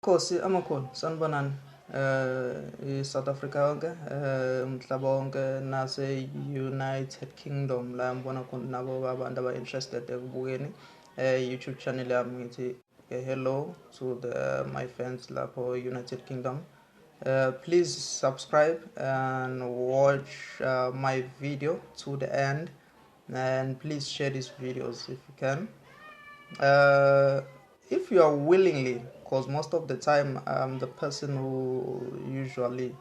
Nkosi amakhulu, sanibonani i-South Africa yonke, umhlaba wonke, nase-United Kingdom la ngibona khona nabo abantu aba-interested ekubukeni YouTube channel yami. Ngithi hello to the my fans lapho United Kingdom. Please subscribe and watch my video to the end, and please share these videos if you can, if you are willingly, because most of the time I'm the person who usually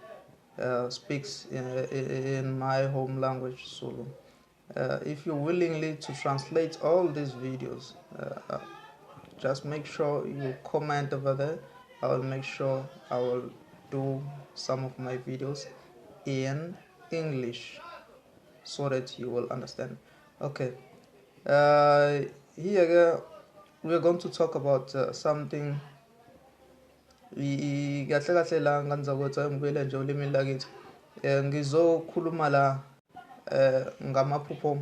speaks in my home language, Zulu. If you're willingly to translate all these videos, just make sure you comment over there. I will make sure I will do some of my videos in English so that you will understand. Okay, here we are going to talk about something. Kahle kahle la nganzakwethu, ngibuyele nje olimini lakithi, ngizokhuluma la ngamaphupho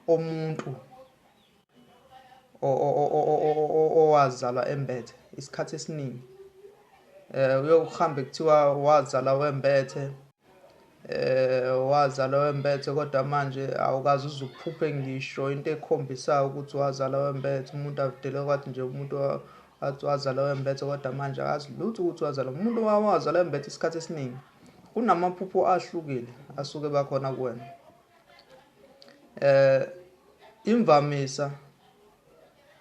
omuntu owazalwa embethe. Isikhathi esiningi uyokuhambe kuthiwa wazalwa wembethe, wazalwa wembethe, kodwa manje awukaze uze uphuphe ngisho into ekhombisayo ukuthi wazalwa wembethe. Umuntu avidele kwathi nje umuntu wathi wazalwa wembethe, kodwa manje akazi lutho ukuthi wazalwa. Umuntu wazalwa wembethe, isikhathi esiningi kunamaphupho ahlukile asuke bakhona kuwena. Imvamisa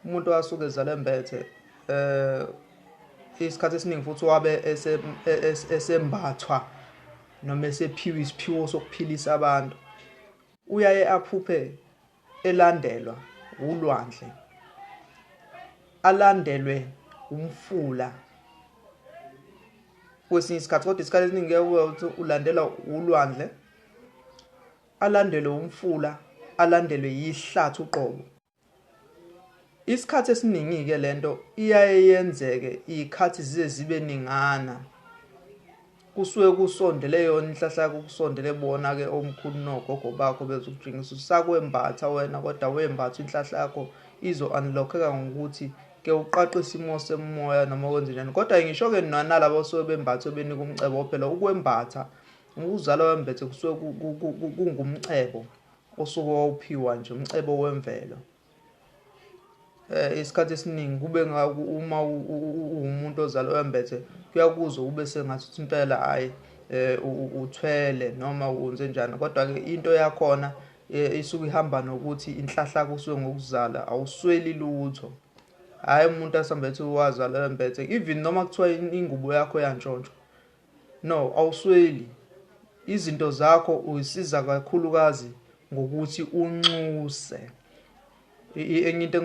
umuntu asuke ezalwa embethe, isikhathi esiningi futhi wabe esembathwa noma esephiwe isiphiwo sokuphilisa abantu, uyaye aphuphe elandelwa ulwandle, alandelwe umfula kwesinye isikhathi, kodwa isikhathi esiningi kuye ukuthi ulandelwa ulwandle, alandelwe umfula, alandelwe yihlathi uqobo. Isikhathi esiningi-ke lento iyaye yenzeke iy'khathi zize zibe ningana, kusuke kusondele yona inhlahla yakho, kusondele bona-ke omkhulu nogogo bakho bezokutshengisa usakwembatha wena, kodwa wembatha inhlahla yakho izo-unlock-eka ngokuthi ke uqaqe isimo semoya noma kwenze njani. Kodwa ngisho-ke nalabo osuke bembathe benika umcebo, phela ukwembatha, ukuzalwa wembethe kusuke kungumcebo osuke wawuphiwa nje, umcebo wemvelo. Isikhathi esiningi kube uma uwumuntu ozalwa wembethe, kuyakuzwa kube sengathi impela hhayi, uthwele noma wenze njani, kodwa-ke into yakhona isuke ihamba nokuthi inhlahla kusuke ngokuzala, awusweli lutho. Hhayi, umuntu asambe ethi wazalwa wembethe, even noma kuthiwa ingubo yakho yantshontshwa, no, awusweli. Izinto zakho uyisiza kakhulukazi ngokuthi unxuse. Enye into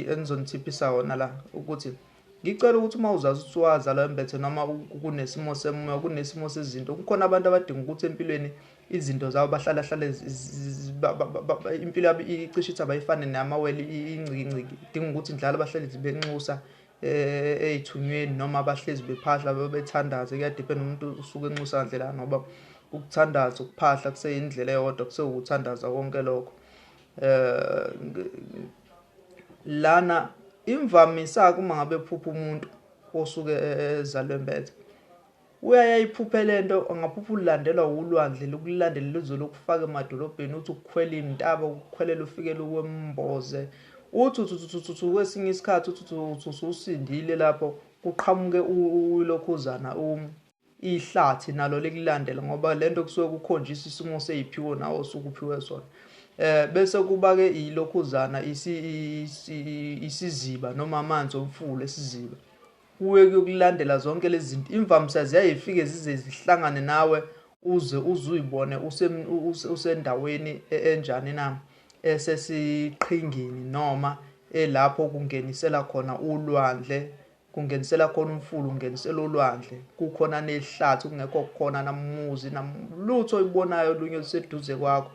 engizonithiphisa yona la ukuthi ngicela ukuthi uma uzazi ukuthi wazalwa wembethe noma kunesimo semoya, kunesimo sezinto, kukhona abantu abadinga ukuthi empilweni izinto zabo bahlala hlale impilo yabo icishe ithi abayifane namawele, inciki idinga ukuthi njalo bahlezi benxusa ey'thunyweni noma bahlezi bephahla, bethandaze. Kuya-depend umuntu usuke enxusa ngandlela, ngoba ukuthandaza, ukuphahla kuseyindlela eyodwa, kusewukuthandaza konke lokho. Lana imvamisa uma ngabe ephupha umuntu osuke ezalwe embethe, uyaye ayiphuphe lento, angaphupha ulandelwa ulwandle, lukulandele luze lokufaka emadolobheni, uthi ukukhwela iy'ntaba, ukukhwelela ufikele ukwemboze, uthi uthi uthi uthi kwesinye isikhathi uthi uthi ususindile lapho, kuqhamuke ulokhuzana, ihlathi nalo likulandela, ngoba lento kusuke kukhonjiswa isimo seyiphiwo nawe osuke uphiwe sona. Bese kuba ke ilokhuzana isiziba noma amanzi omfula esiziba, kuye kuyokulandela. Zonke lezi zinto imvamisa ziyayifike zize zihlangane nawe, uze uzuyibone usendaweni enjani na, esesiqhingini noma elapho kungenisela khona ulwandle, kungenisela khona umfula, ungenisela ulwandle, kukhona nehlathi, kungekho khona namuzi lutho oyibonayo olunye oluseduze kwakho.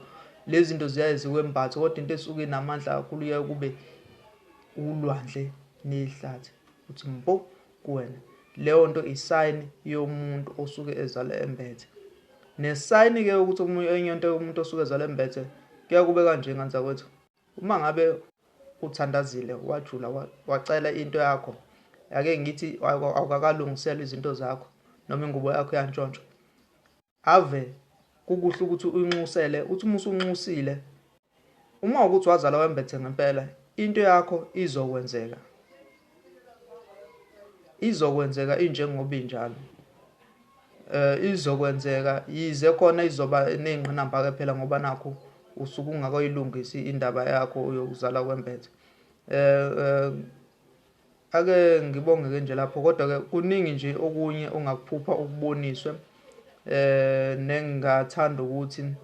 Lezi zinto ziyaye zikwembathe, kodwa into esuke inamandla kakhulu iyaye kube ulwandle nehlathi, uthi mpo kuwena. Leyo nto isayini yomuntu osuke ezalwe embethe. Nesayini-ke ukuthi enye into yomuntu osuke ezalwe embethe kuyaye kube kanje, ngane zakwethu: uma ngabe uthandazile wajula, wacela into yakho, Ake ngithi awukakalungiselwa izinto zakho noma ingubo yakho iyantshontshwa. Ave kukuhle ukuthi uyinxusele, uthi uma usunxusile uma ukuthi wazalwa wembethe ngempela into yakho izokwenzeka. Izokwenzeka injengoba injalo. Izokwenzeka yize khona izoba nezingqinamba ke phela ngoba nakho usuke ungakayilungisi indaba yakho yokuzala kwembethe. Ake ngibonge-ke nje lapho, kodwa-ke kuningi nje okunye ongakuphupha ukuboniswe nengingathanda ukuthi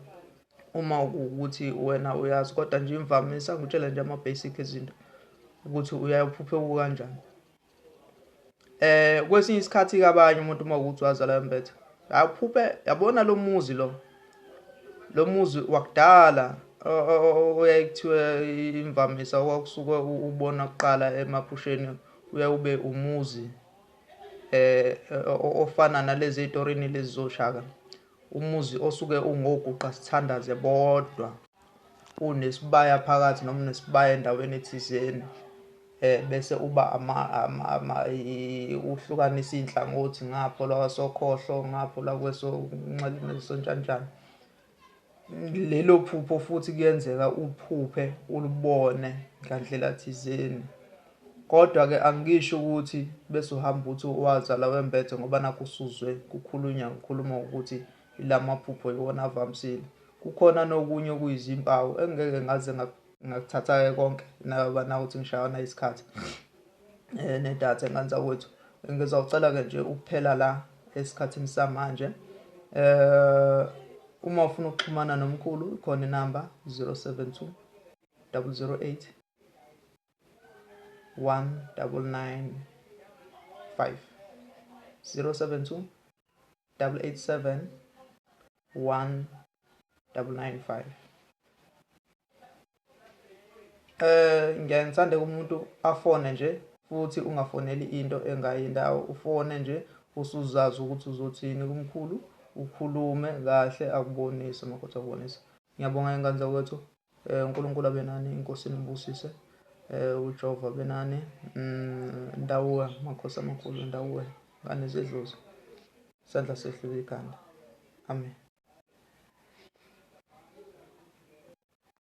uma ukuthi wena uyazi, kodwa nje imvamisa ngikutshela nje ama-basic izinto ukuthi uyaye uphuphe kanjani. Kwesinye isikhathi-ke abanye umuntu uma ukuthi wazala wembethe aphuphe, yabona lo muzi lo, lo muzi wakudala oyaye kuthiwe imvamisa okwakusuke ubona kuqala emaphusheni, uyaye ube umuzi ofana nalezi ey'torini lezi zoShaka, umuzi osuke ungoguqa sithandaze bodwa, unesibaya phakathi noma unesibaya endaweni ethizeni, bese uba uhlukanisa iy'nhlangothi ngapho lwakasokhohlo ngapho lwakwesokunxele nesontshantshanana. Lelo phupho futhi kuyenzeka uphuphe ulibone ngandlela thizeni, kodwa-ke angisho ukuthi bese uhamba uthi wazala wembethe ngoba nakho usuzwe kukhulunywa ngikhuluma ngokuthi ilamaphupho iwona avamisile. Kukhona nokunye okuyizimpawu engeke ngaze ngakuthatha-ke konke naba nawukuthi ngishayana isikhathi nedatha engane zakwethu. Ngizawucela-ke nje ukuphela la esikhathini samanje. Uma ufuna ukuxhumana nomkhulu ikhona inamba 072 008 1995, 072 887 1995. Ngiyaye ngithande umuntu afone nje, futhi ungafoneli into engayindawo, ufone nje usuzazi ukuthi uzothini kumkhulu, ukhulume kahle akubonise makhothi akubonise. Ngiyabonga ingane zakwethu. uNkulunkulu abe nani, inkosi inibusise, uJehova abe nani. Ndawuwe makhosi amakhulu, ndawuwe ngane zedlozi, isandla sehlule ikhanda. Amen.